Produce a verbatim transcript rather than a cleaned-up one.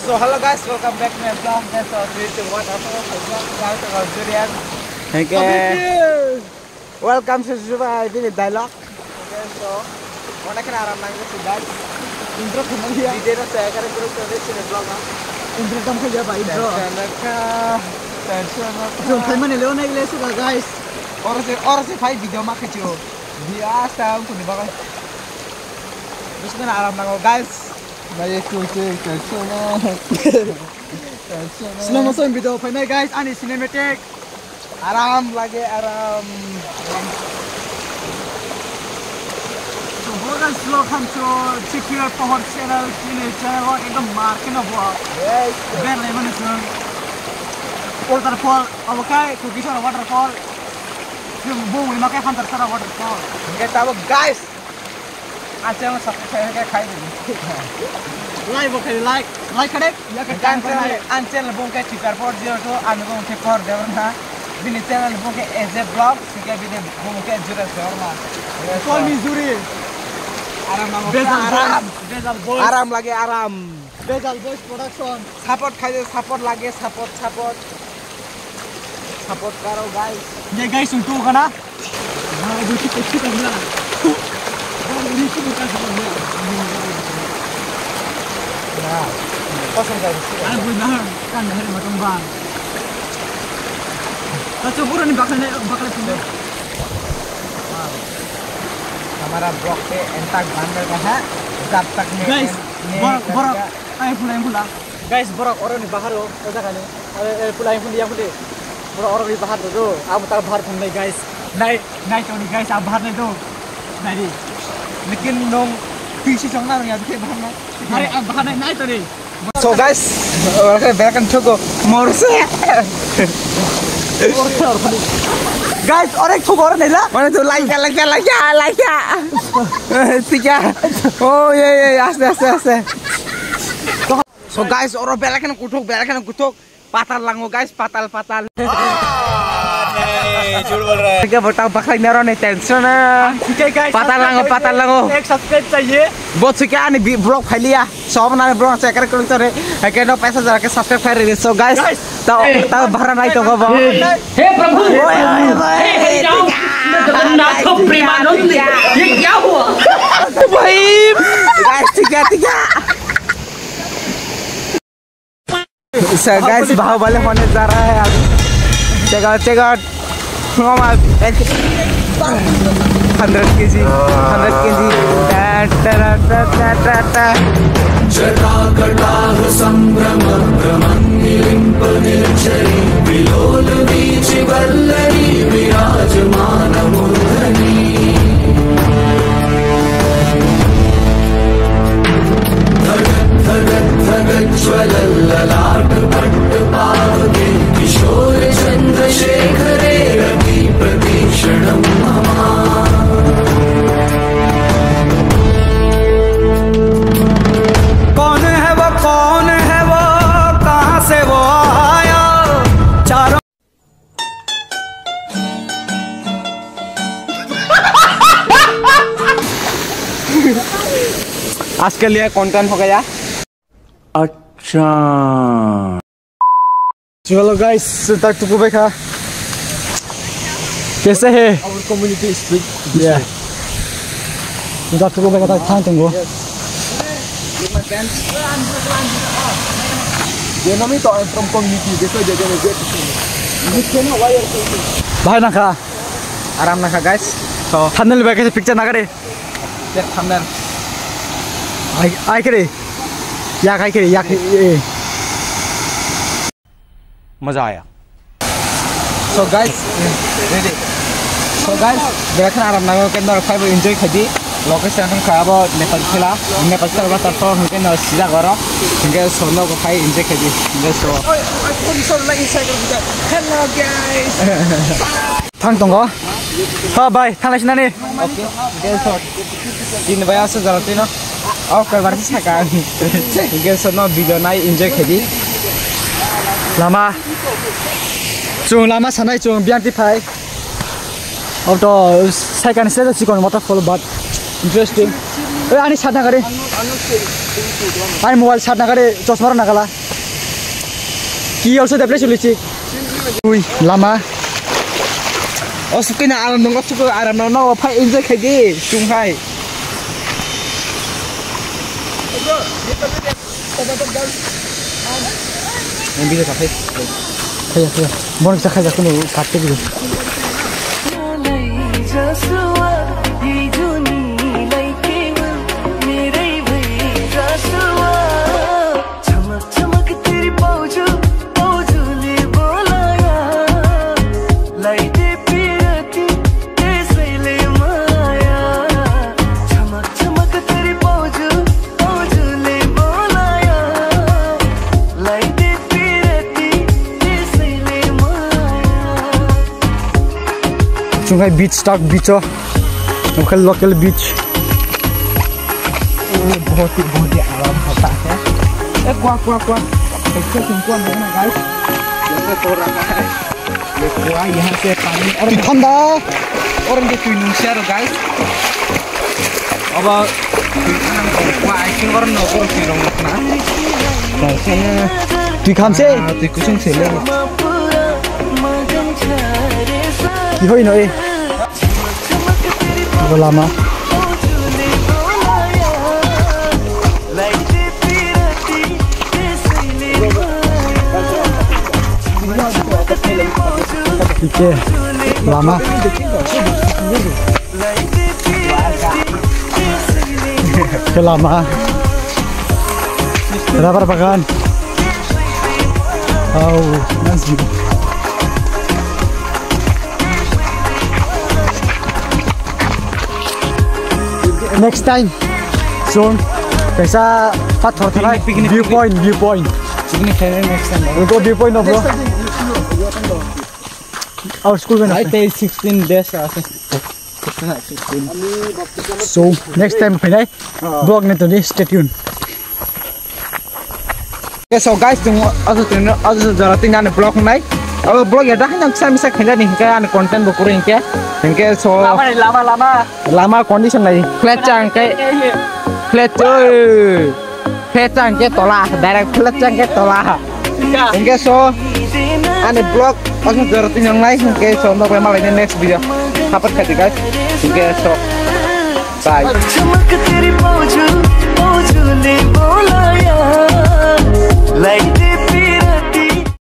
So hello guys, welcome back to my vlog. Guys, so today to what happened? Welcome to Julian. Okay. Welcome to Jubai, bini dialogue. Okay, so, onek na aram nang si guys. Intro khamang ya. Video no share kare group to this in vlog na. Intro tam khe ya bai intro. Tension na ka, tension na ka. Jom thai mane leo nai le suka guys. Oro se, oro se phai video ma khe chu. Dia sa ang kuni bagai. Bisi na aram nango guys. Bai ek tu se tension na. Slow motion video phainai guys, ani cinematic. Aram lage, aram. Vlog slow khamcho, Chikir Pohor channel, chini channel o ekdom mar khe no bo. Yes. Ber lai mani chwng. Waterfall, abo kai, Kukisora waterfall. Bung ni makai Hantarsara waterfall. Hingke tabuk guys. Ang channel subscribe khai, khai di. Like bo khai, like, like kade, ya ke Ang channel, ang channel bung khe Twitter four zero two, ang bung khe four zero na. Bini channel bung khe A J Vlog, sike bini bung khe Juresh Debbarma. Call me Juri. Aram nango, Bezal aram. Boys, Bezal Boys. Aram lage, aram. Bezal Boys Production. Support khai, support lage, support, support. Support karo, guys. Ye, guys, untu kana? Hamaरा vlog ke entak banda kaha, jab tak ne Guys, en-, ne bor-, bor-, kaha. Ai, pula, ai, pula. Guys, borok oroni bahar o, o jaga ni. Are, are, pula, pula, pula. Borok oroni bahar do, do. Abo ta bahar thang nai, guys. Nai, nai toni, guys, abo bahar nai do. Nai di. Lekin nong twi si chong na ya, bahar na. Are, abo bahar nai, nai toni. So, guys, ora ke berakan chogo morse. Guys, ora chogo ora nila. Mana tu like, like, like, like. Tiga. Oh, ya, ya, ya, aste, aste, aste. So guys, oro belai kheno kuthuk, belai kheno kuthuk. Patal lango guys, patal, patal. Hey, jhut bol raha hai. Ke botao bakhai nero ni tension na. Patal lango, patal lango. Ek subscribe chahiye. Bo chike ani bi-, vlog phailiya. Sob nani vlog check kar kung chore. Ke no paisa jara ke subscribe khai re. So guys, tao, tao bhara nai to go bo. हे प्रभु, हे हरि राम, जगन्नाथ प्रेमानंद, ये क्या हुआ? Bhai, guys, tiga, tiga. So guys, Bahubali hone ja raha hai abhi. Check out, check out. Hundred K G, hundred K G. Da, da, da. जटाकटाः सम्भ्रमभ्रमन्निलिम्पनिर्झरी विलोलवीचिवल्लरी विराजमानमूर्धनि। धगद् धगद् धगज्ज्वलल्ललाटपट्टपावके किशोरचन्द्रशेखरे रतिप्रतीक्षणं मम। कौन है वो, कौन है वो, कहाँ से वो आया? चारों आज के लिए कंटेंट हो गया। अच्छा। Hello guys, tak tuku bai kha. Kaise hai? Our community speak this way. Yeah. Tak tuku bai kha, tak thang tongo. They know me, so I'm from community. That's why they gonna get to me. You cannot wire. Bahai nangkha. Aram nangkha, guys. So, thumbnail bai kaisa picture nagari. That thumbnail. Ai, ai kere. Yak ai kere, yak, eh. मजा आया। So guys, ready. So guys, berakhana aram nango ke norok phaibo enjoy khaidi. Location wngkha abo Nepal khela, Nepal khela ba tato hwnkhe no sijak oro. Hwnkhe so nogo phai enjoy khaidi. Hwnkhe so. Hello guys. Thang tongo. Ha bai, thanglai sinani. Okay, guys, so tini bai aso jara tino. Oh, kaibar saka. Guys, so no video nai enjoy khaidi. Lama. Chung lama sanai chung bianti phai. Auto saikan se chikon waterfall but interesting. Eh, ani sadna gari. Ani mobile sat nagade chosma rok nagala. Ki also the place lichi. Ui, lama. O sukina aram nongo suku aram nongo phai enjoy khaidi chung hai. Yang video kapai. Kaya, kaya. Bon kita kaya kuno katte gitu. Chungai beach tak beach o. Local, local beach. Oh, bahut hi, bahut hi aram hota hai. Eh, kua, kua, kua. Aisa tum kua nahi na, guys. Yahan pe ho raha hai. Ye kua, yahan se pani. Aur tui thanda. Aur ye tui nungsi aro, guys. Aba, kua, I think aur no, aur tui rong na. Tui khamse? Ah, tui kusung se le. Ki hoi no, eh. Abo lama. Hike lama. Ke lama. Rubber bagan. Au, nice view. Next time, soon, kaisa pathor thalai, picnic, picnic, view point, view point. Picnic khainai next time. We'll go view point, no, bro. Our school gana. Ai tei sixteen days ase. So, next time phainai vlog ni toni stay tuned. Okay, so guys, tung aso tung aso jora tin ani vlog nai. Abo vlog ya dah nang sa misa khaina ni hingke ani content bo kuru hingke. Hingke so lama, lama, lama. Lama condition nai. Flat chang ke. Flat, oi. Flat chang ke tola. Direct flat chang ke tola. Hingke so ani vlog aso jora tin nang nai. Hingke so nok bai malai next video. Support khaidi guys. Hingke so. Bye. चमक तेरी बाजू, बाजू ने बोला यार, लाइट